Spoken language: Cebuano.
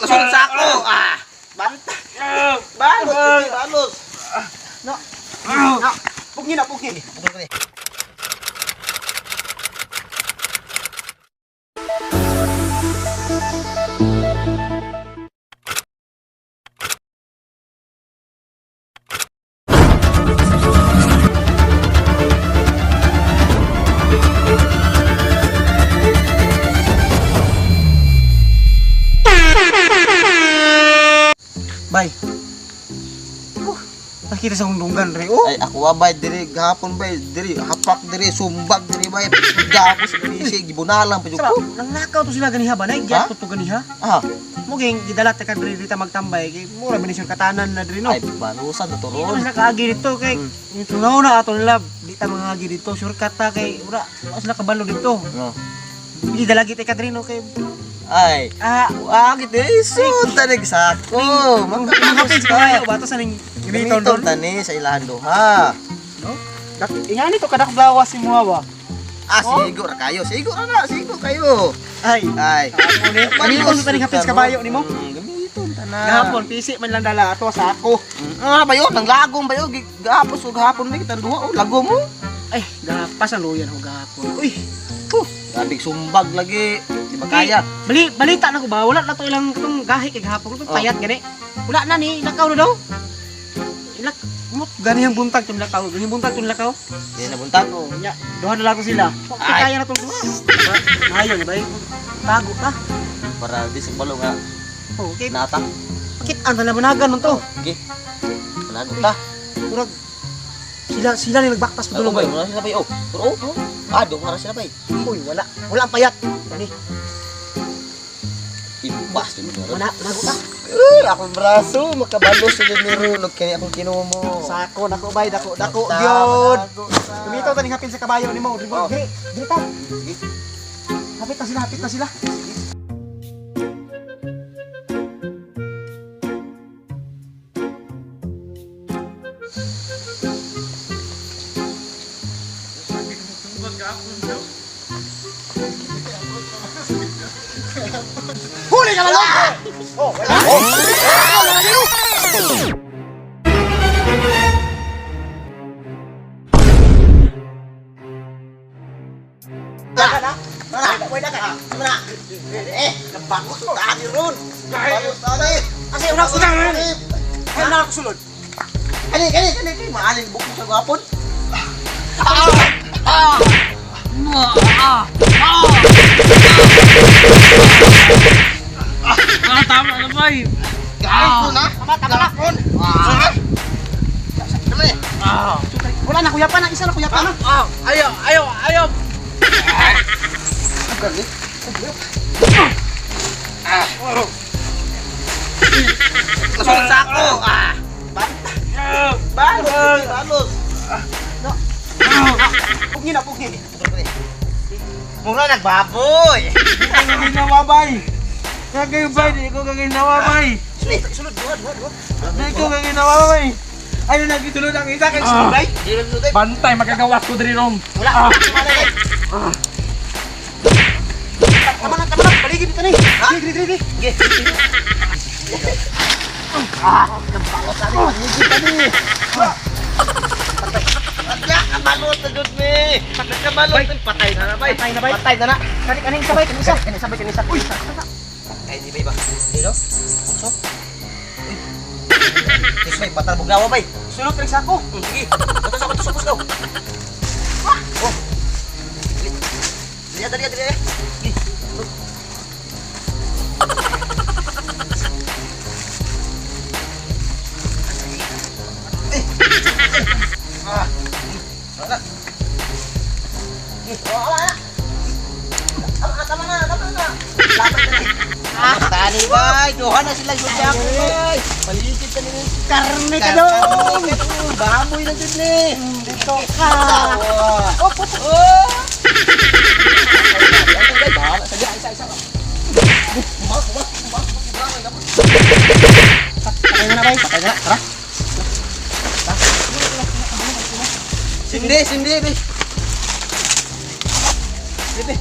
Nasunod sa ako. Ah. Banta. Balos, balos. No. No. Pugin na, pugin. Pugin ko ni. Bay. Oh, nakita sa hundungan re. Oh. Ay, ako abay diri gahapon bay diri hapak diri sumbag diri bay gapos diri gibunalan pa jud Sara, ko. nanglakaw to sila ganiha ba? Ha? Naigya to to ganiha. Ah, Muging gidala ta ka diri dita magtambay kay mura ba ni siyang katanan na diri no. ay balusan na Di turon. naman sila kaagi dito kay tunaw na ato nila di ta mangagi dito shortcut ta kay ura wa sila kabalo dito. No. Hindi dalagi ta ka diri no kay Ay, ah wag diri sud tanig sako. mga page kayo ba to sa ning gamiton Gamiton doon. tani sa ilahan duha. No? Dak ingani to kadak blawas si muha ba. Ah, sigo ra kayo. Sigo ra na, sigo kayo. Ay. Ay. Ako ni. Gamiton to taning hapit sa kabayo nimo. Gamiton tanan. Gahapon pisi man lang dala ato sa ako. Ah, bayo nang lagom bayo gahapon so gahapon may kitang duha oh lagom mo. Ay, gapas ang luyan ho gahapon. Uy, Grabe sumbag lagi. Di ba kaya? Bali, balita na ko ba? Wala na to ilang itong gahi kay gahapon. Itong Oh. payat gani. Wala na ni, ilakaw na daw. Ilak, mut, gani ang buntag itong lakaw. Gani ang buntag itong lakaw. Di na buntag. Oh, nya, duha na lang ko sila. Ay. Kaya na itong duha. Ayon, ba? Tago ta. Para di sa balo nga Oh, okay. nata. Bakit ang talabanagan nun to? Sige. Manago ta. Murag, sila, sila ni nagbaktas pa Ay, dulong bay, ba? wala sila bay. Oh, pero oh. Ah, duha ra sila bay. Uy, wala. Wala ang payat. Gani, Ipas din mo. wala, manago ta. Eh, akong braso makabalo sa ni Rulog kani akong kinumo. Sako, nako bay, dako, dako, Ta, gyud. manago ta. Kumitaw taning hapin sa kabayo nimo. Oh. Diri, diri ta. Sige. Hapit na sila, hapit na sila. Huli ka lang! Oh, wala. Mana, mana. Eh, nabangos ta ni Ron. Nabangos ta ni. Kasi una ko na. Ay, una ako sulod. Kani, kani, kani, kani, maalin buko sa gapon. Ah, tama na bay. Gapon na. Tama, tama na. Gapon. Ah. Dali. Ah. Wala na, kuya pa na. Isa na, kuya pa na. Ah, ayaw, ayaw, ayaw. Ang galing. Ah. Nasunod sa ako. Ah. Banta. Balos, balos. No. Pugin na, pugin. Mura nagbaboy. Ginawa bay. Gagawin bay, di ko gaginawa bay. Sulod, duha, duha, duha. Di ko gaginawa bay. Ay, nagitulod ang isa kay Sulod, bay. Bantay, magagawas ko diri rom. Wala. Tama na, tama na. Paligid dito ni. Diri, diri, diri. Nakabalot na jud ni. Nakabalot na patay na na bay. Patay na, bay. Patay na na. Kani kaning sabay, kaning isa. Kani sabay kani isa. Uy. Ay di bay ba? Dilo. Punso. Uy. Tis bay patal bugnawa bay. Sulod rin sa ako. Sige. Ato sa ato sa puslaw. Oh. Dali dali dali. Sige. Ah. Wala. Wala na. Tama na, tama na, tama na. Laban na. Ah, tani bay, duha na sila yung ako bay. Paligid ka nila. Karne ka dong. Baboy na jud ni. Dito ka. Oh, oh. Isa, isa. Patay na na, bay. Patay na. Tara. Sindi, sindi, be. Sindi.